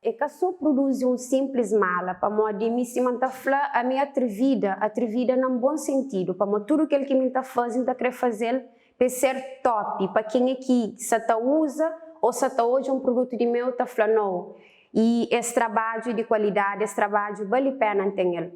É ka sô produzi un sinplis mala, pamodi mi sima N ta fla, ami é atrivida, atrivida na un bon sentidu, pamodi tudu kel ki mi N ta faze, N ta krê faze-l pa e ser top, pa kenha ki sa ta uza ô sa ta odja un produtu di meu ta fla, nou, i es trabadju é di kualidadi, es trabadju bali pena N ten el.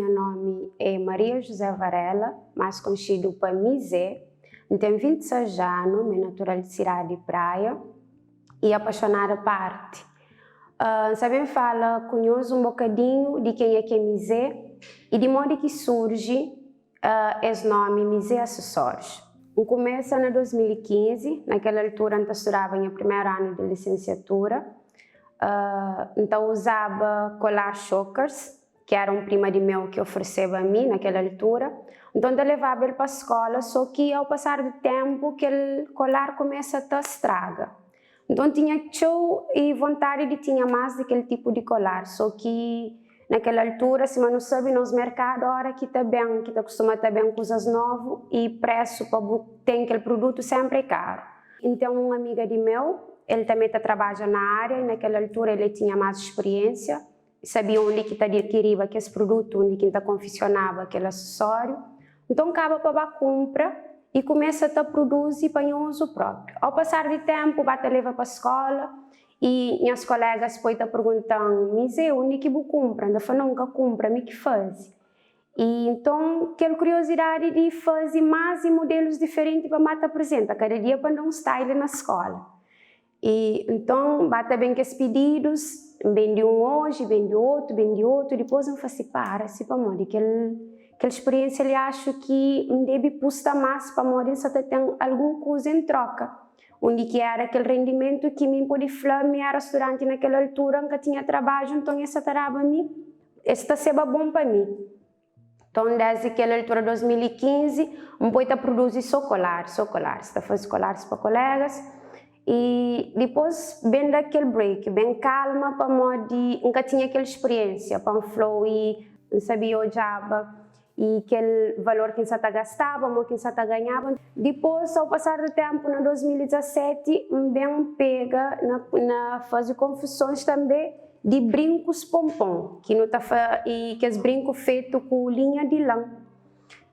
Nha nomi é Maria José Varela, más konxidu pa Mizé. N ten 26 anu, mi é natural di sidadi di Praia y apaxonada pa arti. N sa ben fala ku nhos un bokadinhu di kenha ki é Mizé y di modi ki surji es nomi Mizé Asesórius. N kumesa na 2015, na kel altura N ta studaba nha primeru anu di lisensiatura. N ta uzaba kolar chokers ki éra un prima di meu ki ofereseba mi na kel altura. Nton, N ta levaba el pa skóla, sô ki au pasar di ténpu kel kolar kumesa ta straga. Nton, N tinha txeu i vontadi di tinha más di kel tipu di kolar, sô ki na kel altura, sima nu sabe, nos merkadu óra ki ta ben, ki ta kustuma ta ben kuzas novu i présu pa bu ten kel produtu sénpri é karu. N ten un amiga di meu, el tanbê ta trabadja na ária i na kel altura el tinha más spiriénsia. Sabia undi ki ta adkiriba kes produtu, undi ki N ta konfisionaba kel asesóriu. Nton kaba pa ba kunpra i kumesa ta produzi pa nha uzu própriu. Au pasar di ténpu, ba ta leba pa skóla i nhas kolégas poi ta pergunta-m, Mizé, undi ki bu kunpra? N ta fla, Nau, N ka kunpra, mi ki faze. I nton kel kuriozidadi di faze más i modelus diferenti pa N ba ta aprizenta kada dia pa N da un style na skóla. I nton, ba ta ben kes pididus, N bende un oji, bende otu, bende otu, dipôs N fase para si pamodi kel kel spiriénsia li axu ki N debe pusta más pamodi N sa ta ten algun kuza en tróka, undi ki éra kel rendimentu ki mi N pode fla mi éra studanti na kel altura, N ka tinha trabadju, nton es sa ta daba mi, es ta seba bon pa mi. Nton, désdi kel altura, 2015, N poi ta produzi sô kolaris, sô kolaris, ta faze kolaris pa kolégas. I dipôs ben da kel break, ben kalma pamodi N ka tinha kel spiriénsia pa N fla-u i N sabia odjaba i kel valor ki N sa ta gastaba, mo ki N sa ta ganhaba. Dipôs, au pasar di ténpu, na 2017, N ben pega na na faze konfesons tanbê. Di brinkus ponpon ki nu ta fa i kes brinku fetu ku linha di lan.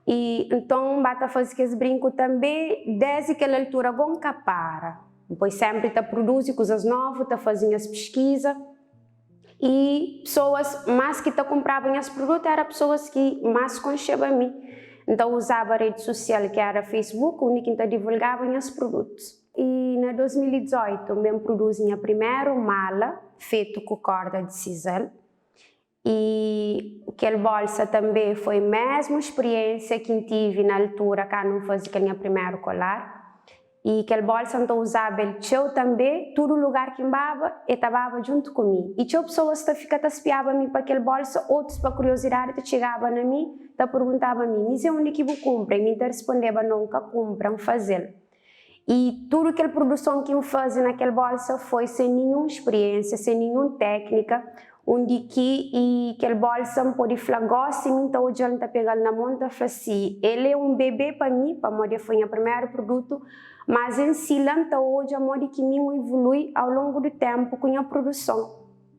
I nton N ba ta faze kes brinku tanbe desdi kel altura go N ka para. N poi senpri ta pruduzi kuzas novu, ta faze nhas piskiza i pesoas más ki ta kunpraba nhas prudutu era pesoas ki más konxeba mi. N ta uzaba redi susial ki era Facebook undi ki N ta divulgaba nhas prudutus. I na 2018 N ben pruduzi nha primeru mala fetu ku korda di sisal. I kel bolsa tanbe foi mesmu spriensia ki N tivi na altura kandu N fazi kel nha primeru kolar. I kel bolsa N ta uzaba el txeu tanbe, tudu lugar ki N baba e ta baba djuntu ku mi. I txeu pesoas ta fika ta spiaba mi pa kel bolsa, otus pa kuriozidadi ta txigaba na mi ta perguntaba mi, Mizé undi ki bu kunpra? I mi N ta rispondeba, No, N ka kunpra, N faze-l. I tudu kel produson ki N faze na kel bolsa foi sen ninhun spriensia, sen ninhun téknika, undi ki i kel bolsa N pode fla gosi mi N ta odja-l, N ta pega-l na mon, N ta fla si, el é un bebê pa mi, pamodi el foi nha primeru produtu, mas en si la N ta odja modi ki mi N ivului au longu di ténpu ku nha produson.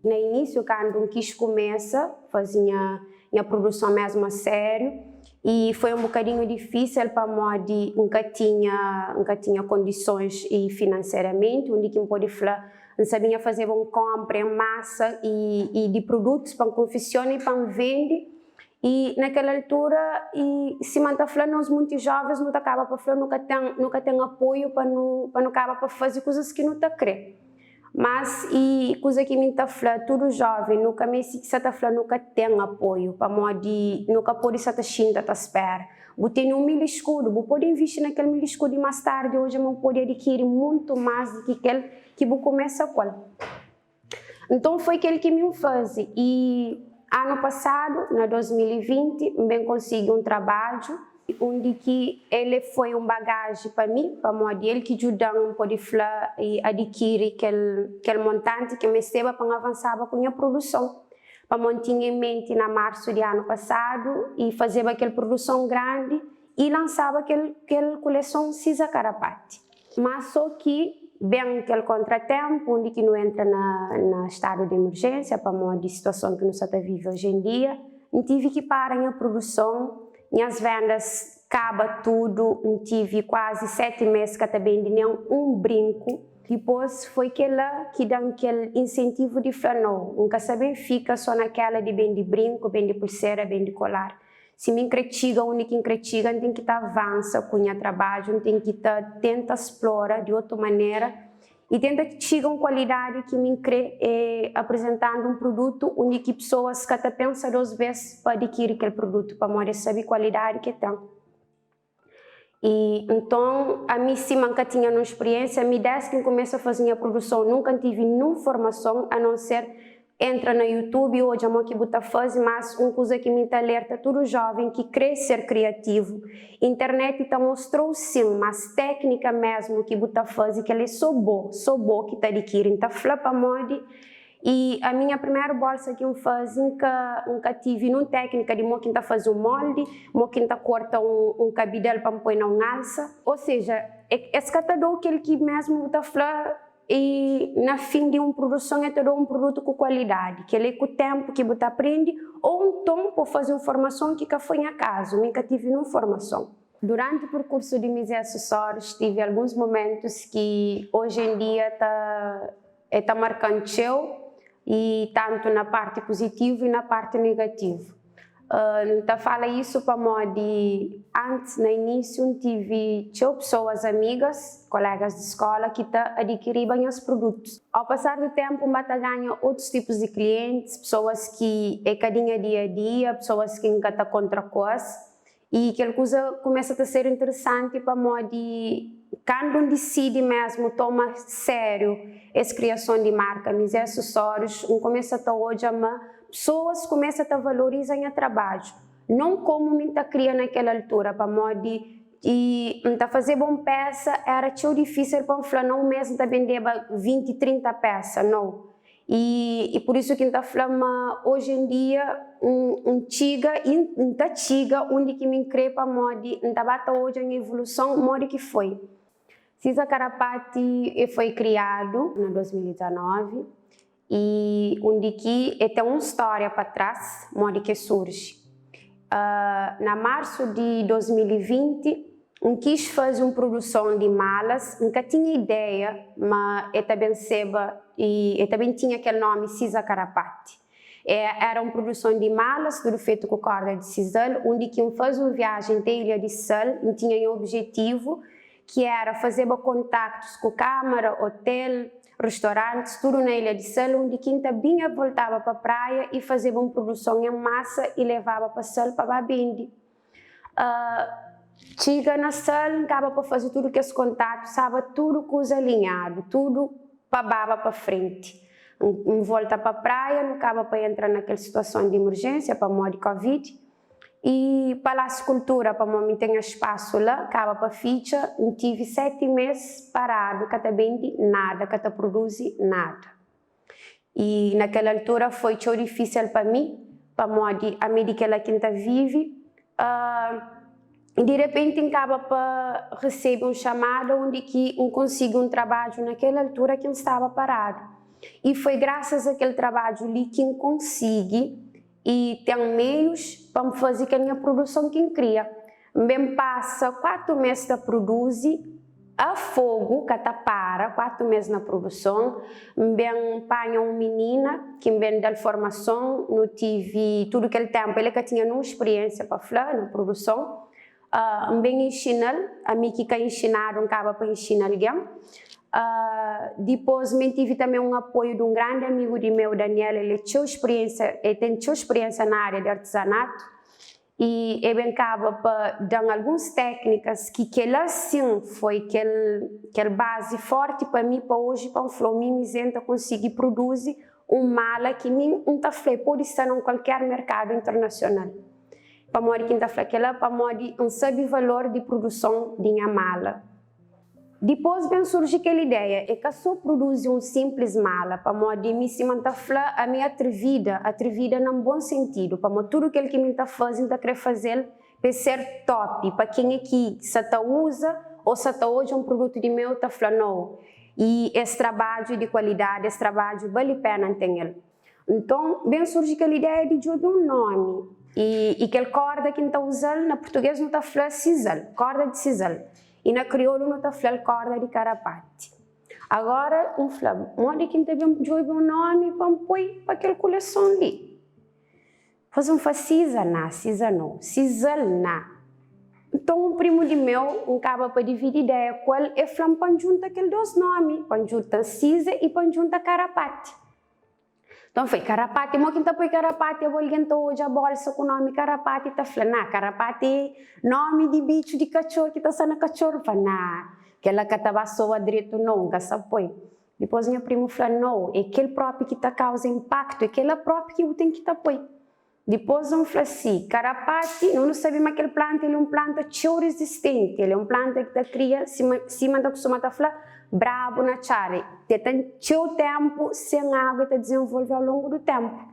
Na inísiu, kandu N kis kumesa faze nha nha produson mésmu a sériu, i foi un bokadinhu difísil pamodi N ka tinha N ka tinha kondisons i finanseramenti undi ki N pode fla N sabia fazeba un kónpra en masa i i di produtus pa N konfisiona i pa N vende. I na kel altura i sima N ta fla nos munti jóvens nu ta kaba pa fla nu ka ten nu ka ten apoiu pa nu pa nu kaba pa faze kuzas ki nu ta krê. Mas i kuza ki mi ta fla tudu joven nu ka meste ki sa ta fla nu ka ten apoiu pamodi nu ka pode sa ta xinta ta spera. Bu tene un mil iskudu bu pode invisti na kel mil iskudu i mas tardi odja ma bu pode adikiri muntu mas di ki kel ki bu kumesa ku el. Nton foi kel ki mi N faze i anu pasadu na 2020 N ben konsigi un trabadju. Undi ki el e foi un bagaji pa mi, pamodi el ki djuda-m N pode fla i adikiri kel kel montanti ki N mesteba pa N avansaba ku nha produson. Pamodi N tinha en menti na marsu di anu pasadu i fazeba kel produson grandi i lansaba kel kel kuleson Siza Karapati. Má sô ki ben kel kontraténpu undi ki nu entra na na stadu di emerjénsia pamodi situason ki nu sa ta vive oji en dia, N tivi ki para nha produson, nhas véndas kaba tudu, N tivi kuazi 7 mês ka ta bende nen un brinku. Dipôs foi kel-la ki da-m kel insentivu di fla, No, N ka sa ben fika sô na kela di bende brinku, bende pulsera, bende kolar. Si mi N kre txiga undi ki N kre txiga, N ten ki ta avansa ku nha trabadju, N ten ki ta tenta splora di otu manera i tenta txiga un kualidadi ki mi N kre, e aprizentandu un prudutu undi ki pesoas ka ta pensa dos bes pa adikiri kel prudutu pamodi es sabe kualidadi ki e ten. I nton, ami sima N ka tinha nun spriensia, mi dés ki N kumesa faze nha produson nunka N tivi nun formason a non ser entra na YouTube i odja mo ki bu ta faze, mas un kuza ki mi ta alerta tudu joven ki kre ser kriativu, internet ta mostrou sin, mas teknika mesmu ki bu ta faze kel é so bo, so bo ki ta adikiri, N ta fla pamodi I ami nha primeru bolsa ki N faze N ka N ka tivi nun teknika di mo ki N ta faze un moldi, mo ki N ta korta un un kabidal pa N poi na un alsa. O seja, es ka ta dou kel ki mesmu bu ta fla i na fin di un produson e ta dou un produtu ku kualidadi. Kel e ku tenpu ki bu ta aprende ou nton po faze un formason ki ka foi nha kazu, mi N ka tivi nun formason. Duranti perkursu di Mizé Acessórios tive alguns momentus ki oji en dia ta E ta marka-m txeu i tantu na parti puzitivu i na parti negativu. N ta fala isu pamodi antis na inisiu N tivi txeu pesoas amigas, kolegas di skola ki ta adikiriba nhas produtus. Au pasar di tenpu N ba ta ganha otus tipus di klientis, pesoas ki e ka di nha dia a dia, pesoas ki N ka ta kontra ku es. I kel kuza kumesa ta ser interesanti pamodi kandu N disidi mesmu toma sériu es kriason di marka Mizé Acessórios, N kumesa ta odja ma pesoas kumesa ta valoriza nha trabadju, non komu mi N ta kria na kel altura pamodi i N ta fazeba un pesa era txeu difísil pa N fla na un mes N ta bendeba 20, 30 pesa, nau. I pur isu ki N ta fla ma oji en dia N txiga i N ta txiga undi ki mi N kre pamodi N ta ba ta odja nha evoluson modi ki foi. Siza Karapati e foi kriadu na 2019 i undi ki e ten un stória pa tras modi ki e surji. Na marsu di 2020, N kis faze un produson di malas, N ka tinha ideia ma e ta ben seba i e ta ben tinha kel nomi Siza Karapati. E era un produson di malas, tudu fetu ku korda di sisal, undi ki N faze un viajen te Ilha di Sal, N tinha nha objetivu ki era fazeba kontaktus ku kamara, otel, ristorantis, tudu na Ilha di Sal, undi ki N ta binha voltaba pa praia i fazeba un produson en masa i levaba pa Sal pa ba bende. Txiga na Sal, N kaba pa faze tudu kes kontaktu, staba tudu kuza alinhadu, tudu pa baba pa frenti. N volta pa praia, nu kaba pa entra na kel situason di emerjénsia pamodi Covid. I Palásiu Kultura, pamodi mi ten nha spasu la, kaba pa fitxa, N tivi 7 mês paradu, ka ta bende nada, ka ta produzi nada. I na kel altura foi txeu difísil pa mi, pamodi ami di kel-la ki N ta vive. Di repenti N kaba pa resebe un xamada undi ki N konsigi un trabadju na kel altura ki N staba paradu. I foi grasas a kel trabadju li ki N konsigi i ten meius pa N faze kel nha produson ki N kria. N ben pasa 4 mês ta produzi a fogu, ka ta para, 4 mês na produson. N ben panha un minina ki N ben da-l formason, nu tivi tudu kel ténpu, el ka tinha nun spriénsia pa fla na produson. N ben inxina-l, ami ki ka inxinadu N kaba pa inxina algen. Dipôs mi tivi tanbê un apoiu di un grandi amigu di meu, Daniel, el é txeu spriénsia, el ten txeu spriénsia na ária di artizanatu i el ben kaba pa da-m alguns téknikas ki kel-la sin foi kel kel bazi fórti pa mi pa oji pa N fla-u mi mi N ta konsigi produzi un mala ki mi N ta fla el pode sta na un kualker merkadu internasional. Pamodi ki N ta fla kel-la? Pamodi N sabe valor di produson di nha mala. Dipôs ben surji kel ideia, é ka sô produzi un sinplis mala, pamodi mi sima N ta fla, ami é atrivida, atrivida na un bon sentidu, pamodi tudu kel ki mi N ta faze N ta krê faze-l pa e ser top, pa kenha ki sa ta uza ô sa ta odja un produtu di meu ta fla, nou, i es trabadju é di kualidadi, es trabadju bali péna N ten el. Nton, ben surji kel ideia di djobe un nómi i kel kórda ki N ta uza-l, na purtugês nu ta fla sisal, kórda di sisal, i na kriolu nu ta fla-l kórda di karapati. Agóra, N fla, modi ki N ta ben djobe un nómi pa N poi pa kel kuleson li? Faze un fa sisa na, sisa no, sisal na. Nton, un primu di meu, N kaba pa dividi ideia ku el, el fla-m pa N djunta kel dôs nómi, pa N djunta sisa i pa N djunta karapati. Nton fla, Karapati, mo ki N ta poi karapati? Abo algen ta odja bolsa ku nomi karapati ta fla, Na, karapati é nomi di bitxu di katxor ki ta sta na katxor. N fla, Na, kel-la ka ta ba soa dretu nau, N ka sa poi. Dipôs nha primu fla, Nau, é kel própi ki ta kauza inpaktu, é kel-la própi ki bu ten ki ta poi. Dipôs N fla si, Karapati, no nu sabe ma kel planta el é un planta txeu rizistenti, el é un planta ki ta kria, sima sima N ta kustuma ta fla, brabu na txada, te ta txeu ténpu sen agu el ta dizenvolve au longu du ténpu.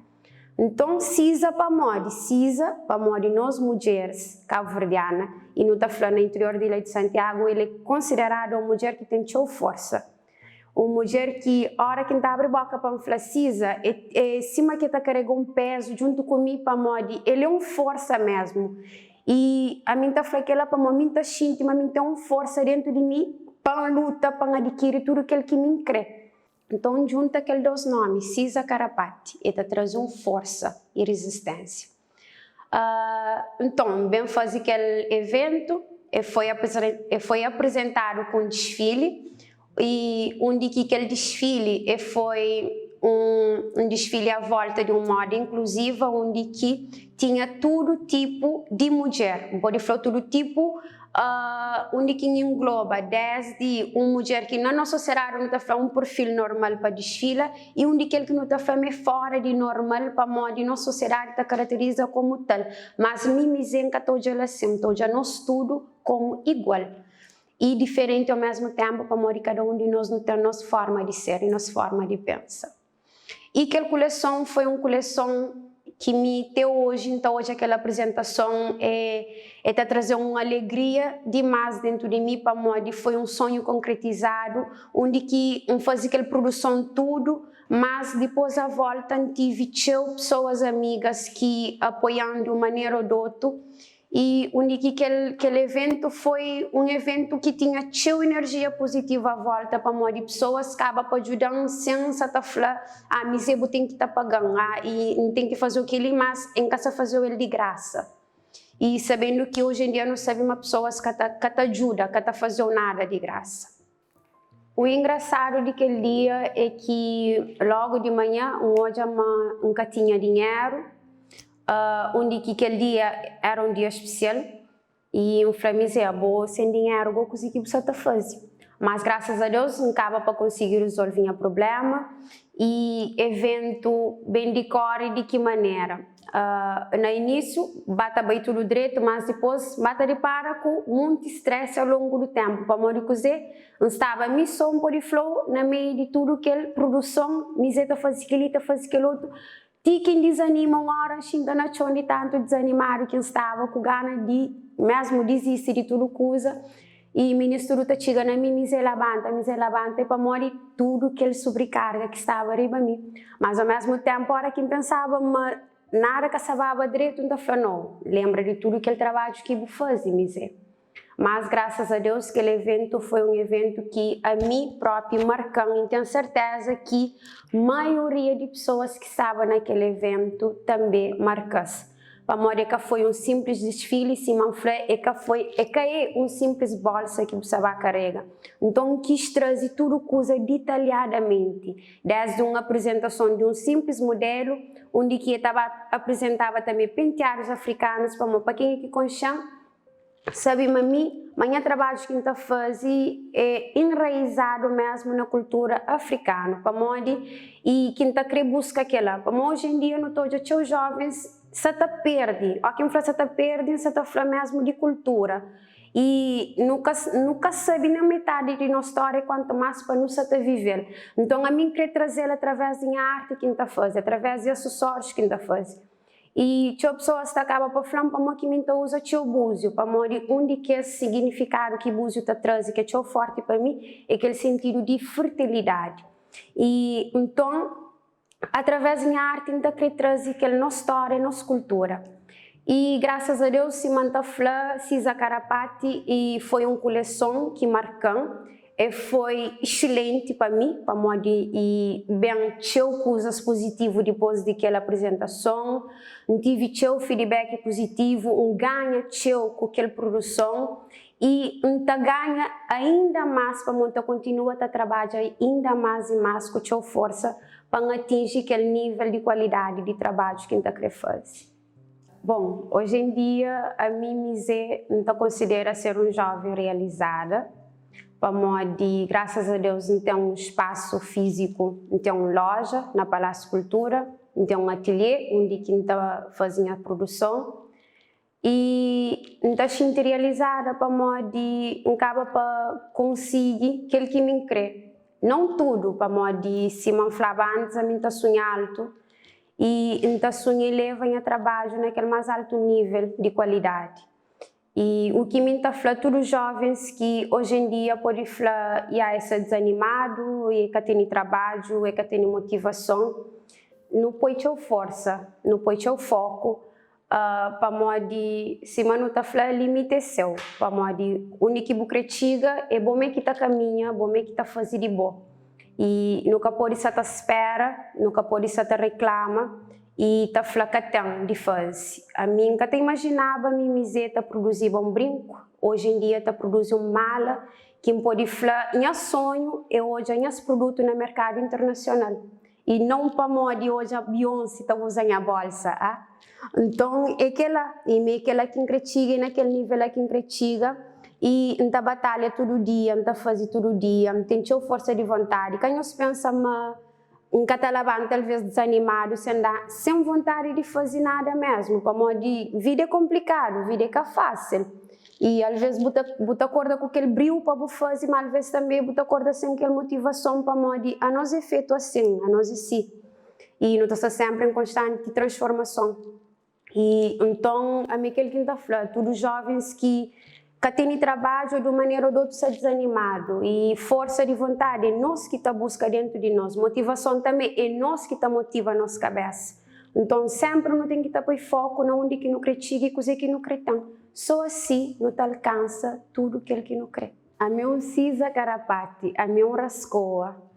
Nton, siza pamodi? Siza pamodi nos mudjeris kabuverdiana, i nu ta fla na interior di Ilha di Santiagu, el é konsideradu un mudjer ki ten txeu forsa. Un mudjer ki ora ki N ta abri boka pa N fla Siza, é é sima ki el ta karega un pézu djuntu ku mi pamodi el é un forsa mésmu. I ami N ta fla kel-la pamodi mi N ta xinti ma mi N ten un forsa déntu di mi pa N luta pa N adikiri tudu kel ki mi N krê. Nton N djunta kel dôs nómi, Siza Karapati, el ta traze un forsa i rezisténsia. Nton, N ben faze kel eventu, e foi e foi aprizentadu ku un disfili, i undi ki kel disfili e foi un un disfili a volta di un moda inkluziva undi ki tinha tudu tipu di mudjer, N pode fla tudu tipu Undi ki N engloba desdi un mudjer ki na nos sosiedadi nu ta fla un perfil normal pa disfila i un di kel ki nu ta fla ma é fora di normal pamodi nos sosiedadi ta karateriza komu tal. Mas mi mize N ka ta odja-l asin, N ta odja nos tudu komu igual i diferenti au mesmu tenpu pamodi kada un di nos nu ten nos forma di ser i nos forma di pensa. I kel kuleson foi un kuleson ki mi te oji N ta odja kel aprizentason e e ta traze un alegria dimás dentu di mi pamodi foi un sonhu konkretizadu undi ki N faze kel produson tudu mas dipôs a volta N tivi txeu pesoas amigas ki apoia-m di un manera ô di otu I undi ki kel kel eventu foi un eventu ki tinha txeu enerjia puzitiva a volta pamodi pesoas kaba pa djuda-m sen sa ta fla, ah mi Zé bu ten ki ta paga-m, ah i N ten ki faze-u kel-li, mas N ka sa faze-u el di grasa. I sabendu ki oji en dia nu sabe ma pesoas ka ta ka ta djuda, ka ta faze-u nada di grasa. U engrasadu di kel dia é ki logu di manhã N odja ma N ka tinha dinheru, undi ki kel dia éra un dia spesial i N fla Mizé, abo sen dinheru go kuzê ki bu sa ta faze? Mas grasas a Deus N kaba pa konsigi rizolve nha prubléma i eventu ben dikóre di ki manera? Na inísiu ba ta bai tudu dretu, mas dipôs ba ta dipara ku monti stresi au longu du ténpu. Pamodi kuzê? N staba mi sô, N pode fla-u, na meiu di tudu kel produson, mi Zé ta faze kel-li, ta faze kel otu, ti ki N dizanima. Un óra N xinta na txon di tantu dizanimadu ki N staba, ku gana di mésmu dizisti di tudu kuza. I minis tudu ta txiga na mi, Mizé labanta, Mizé labanta, é pamodi tudu kel subrikarga ki staba riba mi. Mas omesmu tenpu, ora ki N pensaba ma nada ka sababa dretu, N ta fla, No, lenbra di tudu kel trabadju ki bu faze, Mizé. Mas grasas a Deus, kel eventu foi un eventu ki ami propi marka-m i N ten serteza ki maioria di pesoas ki staba na kel eventu tanbe marka-s. Pamodi e ka foi un sinplis disfili, sima N fla, e ka foi, e ka é un sinplis bolsa ki bu sa ba karega. Nton N kis traze tudu kuza ditalhadamenti, desdi un aprizentason di un sinplis mudelu, undi ki e ta ba aprizentaba tanbe penteadus afrikanus, pamodi pa kenha ki konxe-m, Sabe ma mi, ma nha trabadju ki N ta faze é enraizadu mesmu na kultura afrikanu, pamodi i ki N ta kre buska kela, pamodi oji en dia nu ta odja txeu jovens sa ta perde, o ki N fla sa ta perde, N sa ta fla mesmu di kultura. I nu ka nu ka sabe nen metadi di nos stória kuantu más pa nu sa ta vive-l. Nton ami N krê traze-l através di nha arti ki N ta faze, através di asusórius ki N ta faze. I txeu pesoas ta kaba pa fla-m pamodi ki mi N ta uza txeu búziu, pamodi un di kes siginifikadu ki búziu ta traze ki é txeu fórti pa mi é kel sentidu di fertilidadi. I nton Através di nha arti N ta krê traze kel nos stória, nos kultura. I grasas a Deus, sima N ta fla, Siza Karapati i foi un kuleson ki marka-m. E foi exsilenti pa mi, pamodi i ben txeu kuzas puzitivu dipôs di kel aprizentason. N tivi txeu feedback puzitivu, N ganha txeu ku kel produson I N ta ganha ainda más pamodi N ta kontinua ta trabadja inda más i más ku txeu forsa pa N atinji kel nível di kualidadi di trabadju ki N ta krê faze. Bon, oji en dia ami Mizé N ta konsidera ser un jóven realizada pamodi grasas a Deus N ten un spasu fíziku, N ten un lója na Palásiu Kultura, N ten un atelhê undi ki N ta faze nha produson. I N ta xinti rializada pamodi N kaba pa konsigi kel ki mi N krê. Nau tudu, pamodi sima N flaba antis ami N ta sunha altu i N ta sunha ileva nha trabadju na kel más altu nível di kualidadi. I u ki mi N ta fla tudu jóvens ki oji en dia pode fla ya es sta dizanimadu, e ka tene trabadju, e ka tene motivason, nu poi txeu forsa, nu poi txeu foku Pamodi, sima nu ta fla, limiti é seu. Pamodi undi ki bu kre txiga, é bo mê ki ta kaminha, bo mê ki ta faze di bo. I nu ka pode sa ta spera, nu ka pode sa ta riklama i ta fla ka ten di faze. Ami N ka ta imajinaba mi Mizé ta produziba un brinku, oji en dia ta produzi un mala ki N pode fla nha sonhu é odja nhas produtu na merkadu internasional. I non pamodi odja Beyoncé ta uza nha bolsa, ah. Nton é kela, i mi é kela ki N kre txiga, é na kel nivel la ki N kre txiga i N ta batalha tudu dia, N ta faze tudu dia, N ten txeu forsa di vontadi. Ka nhos pensa ma N ka ta labanta alvês dizanimadu sen da, sen vontadi di faze nada mésmu, pamodi vida é konplikadu, vida é ka fásil. I alvês bu ta bu ta korda ku kel briu pa bu faze, má alvês tanbê bu ta korda sen kel motivason pamodi anos é fetu asin, anos é si. I nu ta sta sénpri en konstanti transformason. I nton, ami kel ki N ta fla tudu jóvens ki ka tene trabadju ô di un manera ô di otu sta dizanimadu, i forsa di vontadi é nos ki ta buska déntu di nos, motivason tanbê é nos ki ta motiva nos kabésa. Nton, sénpri nu ten ki ta poi foku na undi ki nu krê txiga i kuzê ki nu krê ten. Sô asi nu ta alkansa tudu kel ki nu krê. Ami é un siza karapati, ami é un raskoa.